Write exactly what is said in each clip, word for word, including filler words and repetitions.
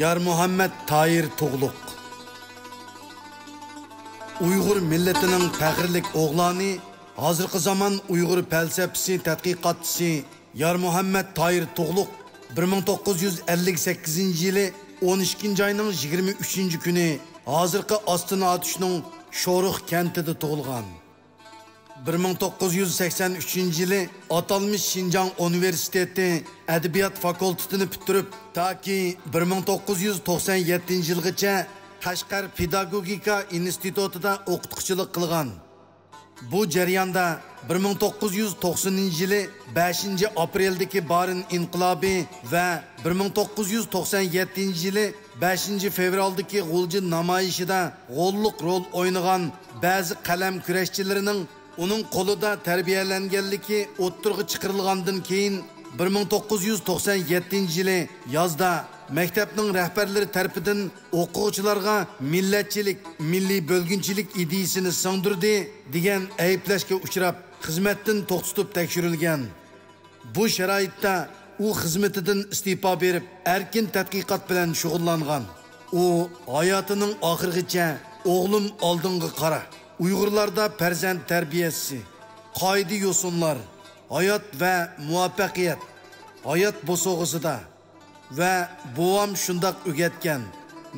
يارمۇھەممەت تاھىر تۇغلۇق. ئۇيغۇر مىللىتىنىڭ پەخىرلىك ئوغلانى، ھازىرقى زامان ئۇيغۇر پەلسەپىسى تەتقىقاتچىسى يارمۇھەممەت تاھىر تۇغلۇق بىر مىڭ توققۇز يۈز ئەللىك سەككىزىنچى يىلى ئون ئىككىنچى ئاينىڭ يىگىرمە ئۈچىنچى كۈنى ھازىرقى ئاستىنا ئاتۇشنىڭ شورۇخ كەنتىدە تۇغۇلغان. بىر مىڭ توققۇز يۈز سەكسەن ئۈچىنچى يىلى ئاتالمىش شىنجاڭ ئۇنىۋېرسىتېتى ئەدەبىيات فاكۇلتېتىنى پۈتتۈرۈپ، تاكى بىر مىڭ توققۇز يۈز توقسەن يەتتىنچى يىلغىچە قەشقەر پېداگوگىكا ئىنستىتۇتىدا ئوقۇتقۇچىلىق قىلغان. بۇ جەرياندا بىر مىڭ توققۇز يۈز توقسىنىنچى يىلى بەشىنچى ئاپرېلدىكى بارىن ئىنقىلابى ۋە بىر مىڭ توققۇز يۈز توقسەن يەتتىنچى يىلى بەشىنچى فېۋرالدىكى غۇلجا نامايىشىدا غوللۇق رول ئوينىغان بەزى قەلەم كۈرەشچىلىرىنىڭ ئۇنىڭ قولىدا تەربىيەلەنگەنلىكى ئوتتۇرىغا چىقىرىلغاندىن كېيىن، بىر مىڭ توققۇز يۈز توقسەن يەتتىنچى يىلى يازدا مەكتەپنىڭ رەھبەرلىرى تەرىپىدىن ئوقۇغۇچىلارغا مىللەتچىلىك، مىللىي بۆلگۈنچىلىك ئىدىيىسىنى سىڭدۈردى دېگەن ئەيىبلەشكە ئۇچراپ، خىزمەتتىن توختىتىپ تەكشۈرۈلگەن. بۇ شارائىتتا ئۇ خىزمىتىدىن ئىستېپا بېرىپ، ئەركىن تەتقىقات بىلەن شۇغۇللانغان. ئۇ ھاياتىنىڭ ئاخىرىغىچە «ئوغلۇم، ئالدىڭغا قارا، ئۇيغۇرلاردا پەرزەنت تەربىيەسى، قائىدە-يوسۇنلار، ھايات ۋە مۇۋەپپەقىيەت، ھايات بوسۇغىسىدا» ۋە «بوۋام شۇنداق ئۆگەتكەن»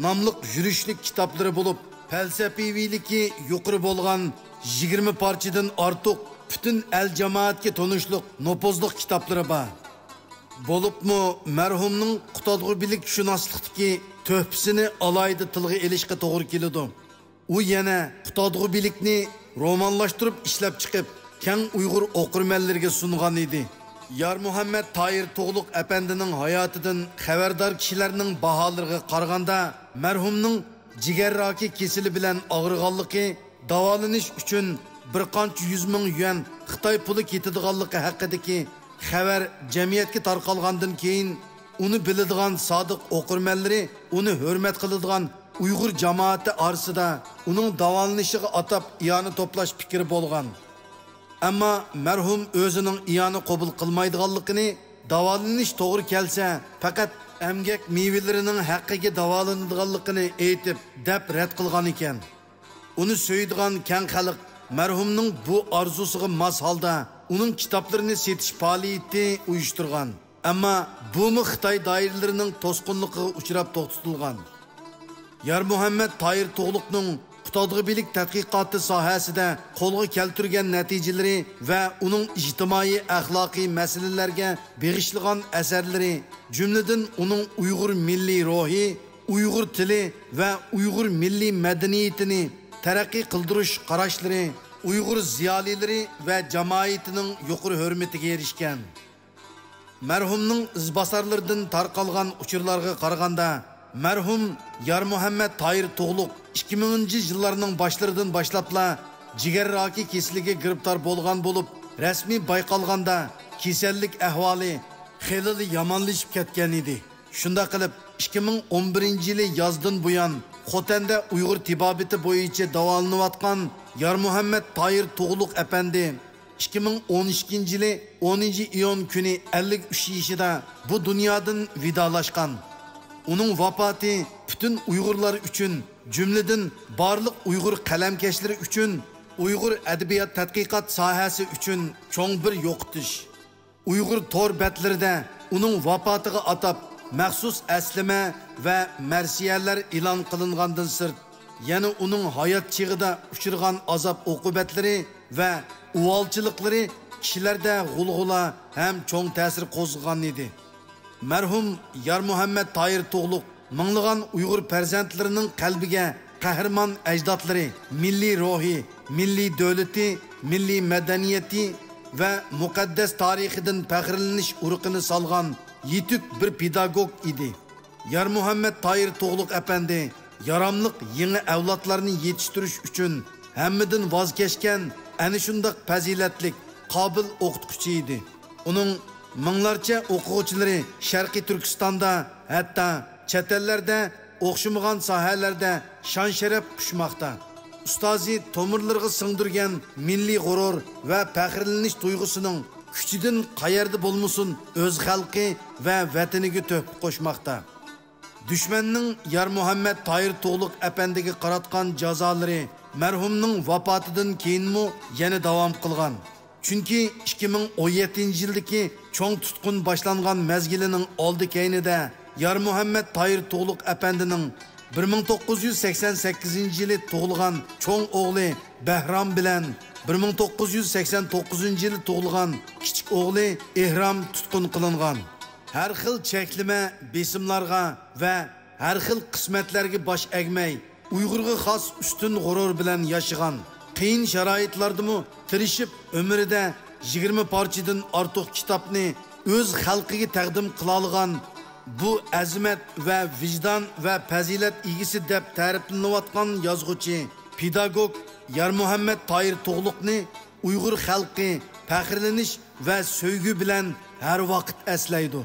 ناملىق يۈرۈشلۈك كىتابلىرى بولۇپ، پەلسەپىۋىلىكى يۇقىرى بولغان يىگىرمە پارچىدىن ئارتۇق پۈتۈن ئەل جامائەتكە تونۇشلۇق نوپۇزلۇق كىتابلىرى بار. بولۇپمۇ مەرھۇمنىڭ قۇتادغۇ بىلىك شۇناسلىقتىكى تۆھپىسىنى ئالاھىدە تىلغا ئېلىشقا توغرا كېلىدۇ. ئۇ يەنە قۇتادغۇ بىلىكنى رومانلاشتۇرۇپ ئىشلەپ چىقىپ، كەڭ ئۇيغۇر ئوقۇرمەنلىرىگە سۇنغان ئىدى. يارمۇھەممەت تاھىر تۇغلۇق ئەپەندىنىڭ ھاياتىدىن خەۋەردار كىشىلەرنىڭ باھالىرىغا قارىغاندا، مەرھۇمنىڭ جىگەر راكى كېسىلى بىلەن ئاغرىغانلىقى، داۋالىنىش ئۈچۈن بىر قانچە يۈز مىڭ يۈەن خىتاي پۇلى كېتىدىغانلىقى ھەققىدىكى خەۋەر جەمئىيەتكە تارقالغاندىن كېيىن، ئۇنى بىلىدىغان سادىق ئوقۇرمەنلىرى ئۇنى ھۆرمەت قىلىدىغان ئۇيغۇر جامائىتى ئارىسىدا ئۇنىڭ داۋالىنىشىغا ئاتاپ ئىئانە توپلاش پىكرى بولغان. ئەمما مەرھۇم ئۆزىنىڭ ئىئانە قوبۇل قىلمايدىغانلىقىنى، داۋالىنىش توغرا كەلسە، پەقەت ئەمگەك مېۋىلىرىنىڭ ھەققىگە داۋالىنىدىغانلىقىنى ئېيتىپ، دەپ رەت قىلغان ئىكەن. ئۇنى سۆيىدىغان كەڭ خەلق مەرھۇمنىڭ بۇ ئارزۇسىغا ماس ھالدا ئۇنىڭ كىتابلىرىنى سېتىش پائالىيىتى ئۇيۇشتۇرغان. ئەمما بۇمۇ خىتاي دائىرىلىرىنىڭ توسقۇنلۇقىغا ئۇچراپ توختىتىلغان. يارمۇھەممەت تاھىر تۇغلۇقنىڭ قۇتادغۇ بىلىك تەتقىقاتى ساھەسىدە قولغا كەلتۈرگەن نەتىجىلىرى ۋە ئۇنىڭ ئىجتىمائىي ئەخلاقىي مەسىلىلەرگە بېغىشلىغان ئەسەرلىرى، جۈملىدىن ئۇنىڭ ئۇيغۇر مىللىي روھى، ئۇيغۇر تىلى ۋە ئۇيغۇر مىللىي مەدەنىيىتىنى تەرەققىي قىلدۇرۇش قاراشلىرى ئۇيغۇر زىيالىيلىرى ۋە جامائىتىنىڭ يۇقىرى ھۆرمىتىگە ئېرىشكەن. مەرھۇمنىڭ ئىزباسارلىرىدىن تارقالغان ئۇچۇرلارغا قارىغاندا، مەرھۇم يارمۇھەممەت تاھىر تۇغلۇق ئىككى مىڭىنچى يىللارنىڭ باشلىرىدىن باشلاپلا جىگەر راكى كېسىلىگە گىرىپتار بولغان بولۇپ، رەسمىي بايقالغاندا كېسەللىك ئەھۋالى خېلىلا يامانلىشىپ كەتكەن ئىدى. شۇنداق قىلىپ، ئىككى مىڭ ئون بىرىنچى يىلى يازدىن بۇيان خوتەندە ئۇيغۇر تېبابىتى بويىچە داۋالىنىۋاتقان يارمۇھەممەت تاھىر تۇغلۇق ئەپەندى ئىككى مىڭ ئون ئىككىنچى يىلى ئونىنچى ئىيۇن كۈنى ئەللىك ئۈچ يېشىدا بۇ دۇنيادىن ۋىدالاشقان. ئۇنىڭ ۋاپاتى پۈتۈن ئۇيغۇرلار ئۈچۈن، جۈملىدىن بارلىق ئۇيغۇر قەلەمكەشلىرى ئۈچۈن، ئۇيغۇر ئەدەبىيات تەتقىقات ساھەسى ئۈچۈن چوڭ بىر يوقىتىش. ئۇيغۇر تور بەتلىرىدە ئۇنىڭ ۋاپاتىغا ئاتاپ مەخسۇس ئەسلىمە ۋە مەرسىيەلەر ئېلان قىلىنغاندىن سىرت، يەنە ئۇنىڭ ھايات چېغىدا ئۇچرىغان ئازاب-ئوقۇبەتلىرى ۋە ئۇۋالچىلىقلىرى كىشىلەردە غۇلغۇلا ھەم چوڭ تەسىر قوزغىغان ئىدى. مەرھۇم يارمۇھەممەت تاھىر تۇغلۇق مىڭلىغان ئۇيغۇر پەرزەنتلىرىنىڭ قەلبىگە قەھرىمان ئەجدادلىرى، مىللىي روھى، مىللىي دۆلىتى، مىللىي مەدەنىيىتى ۋە مۇقەددەس تارىخىدىن پەخىرلىنىش ئۇرۇقىنى سالغان يېتۈك بىر پېداگوگ ئىدى. يارمۇھەممەت تاھىر تۇغلۇق ئەپەندى ياراملىق يېڭى ئەۋلادلارنى يېتىشتۈرۈش ئۈچۈن ھەممىدىن ۋاز كەچكەن، ئەنە شۇنداق پەزىلەتلىك، قابىل ئوقۇتقۇچى ئىدى. ئۇنىڭ مىڭلارچە ئوقۇغۇچىلىرى شەرقىي تۈركىستاندا، ھەتتا چەت ئەللەردە ئوخشىمىغان ساھەلەردە شان-شەرەپ قۇچماقتا. ئۇستازى تومۇرلىرىغا سىڭدۈرگەن مىللىي غۇرۇر ۋە پەخىرلىنىش تۇيغۇسىنىڭ كۈچىدىن قەيەردە بولمىسۇن ئۆز خەلقى ۋە ۋەتىنىگە تۆھپە قوشماقتا. دۈشمەننىڭ يارمۇھەممەت تاھىر تۇغلۇق ئەپەندىگە قاراتقان جازالىرى مەرھۇمنىڭ ۋاپاتىدىن كېيىنمۇ يەنە داۋام قىلغان. چۈنكى ئىككى مىڭ ئون يەتتىنچى يىلدىكى چوڭ تۇتقۇن باشلانغان مەزگىلىنىڭ ئالدى كەينىدە يارمۇھەممەت تاھىر تۇغلۇق ئەپەندىنىڭ بىر مىڭ توققۇز يۈز سەكسەن سەككىزىنچى يىلى تۇغۇلغان چوڭ ئوغلى بەھرام بىلەن بىر مىڭ توققۇز يۈز سەكسەن توققۇزىنچى يىلى تۇغۇلغان كىچىك ئوغلى ئېھرام تۇتقۇن قىلىنغان. ھەر خىل چەكلىمە، بېسىملارغا ۋە ھەر خىل قىسمەتلەرگە باش ئەگمەي، ئۇيغۇرغا خاس ئۈستۈن غۇرۇر بىلەن ياشىغان، قىيىن شارائىتلاردىمۇ تىرىشىپ، ئۆمرىدە يىگىرمە پارچىدىن ئارتۇق كىتابنى ئۆز خەلقىگە تەقدىم قىلالىغان بۇ ئەزىمەت ۋە ۋىجدان ۋە پەزىلەت ئىگىسى دەپ تەرىپلىنىۋاتقان يازغۇچى، پېداگوگ يارمۇھەممەت تاھىر تۇغلۇقنى ئۇيغۇر خەلقى پەخىرلىنىش ۋە سۆيگۈ بىلەن ھەر ۋاقىت ئەسلەيدۇ.